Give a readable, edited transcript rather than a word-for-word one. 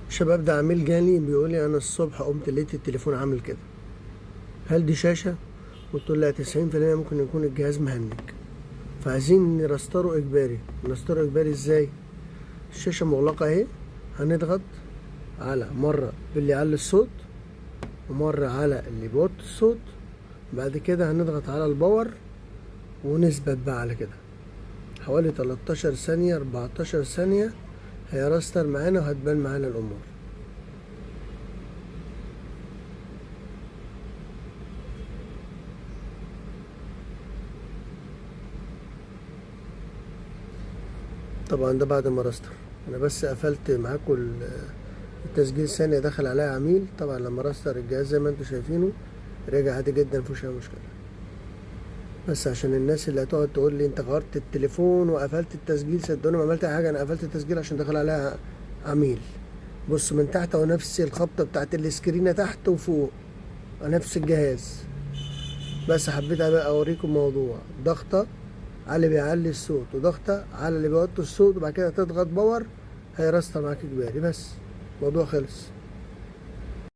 شباب، ده عميل جالي بيقول لي انا الصبح قمت لقيت التليفون عامل كده، هل دي شاشة؟ قلت له لا، 90% ممكن يكون الجهاز مهنج، فعايزين نرستره اجباري. نرستره اجباري ازاي؟ الشاشة مغلقة اهي، هنضغط على مرة باللي يعلي الصوت ومرة على اللي بيوطي الصوت، بعد كده هنضغط على ال power ونثبت بقى على كده حوالي 13 ثانية 14 ثانية، هيرستر معانا وهتبان معانا الأمور. طبعا ده بعد ما رستر، انا بس قفلت معاكم التسجيل ثانية، دخل عليا عميل. طبعا لما رستر الجهاز زي ما انتم شايفينه رجع عادي جدا، مفيهوش اي مشكلة. بس عشان الناس اللي هتقعد تقول لي انت غيرت التليفون وقفلت التسجيل، صدقوني ما عملت اي حاجة، انا قفلت التسجيل عشان دخل عليها عميل. بص من تحت اهو نفس الخبطة بتاعت السكرينة تحت وفوق نفس الجهاز، بس حبيت اوريكم موضوع ضغطة على اللي بيعلي الصوت وضغطة على اللي بيوطي الصوت، وبعد كده تضغط power هيرستر معاك اجباري. بس الموضوع خلص.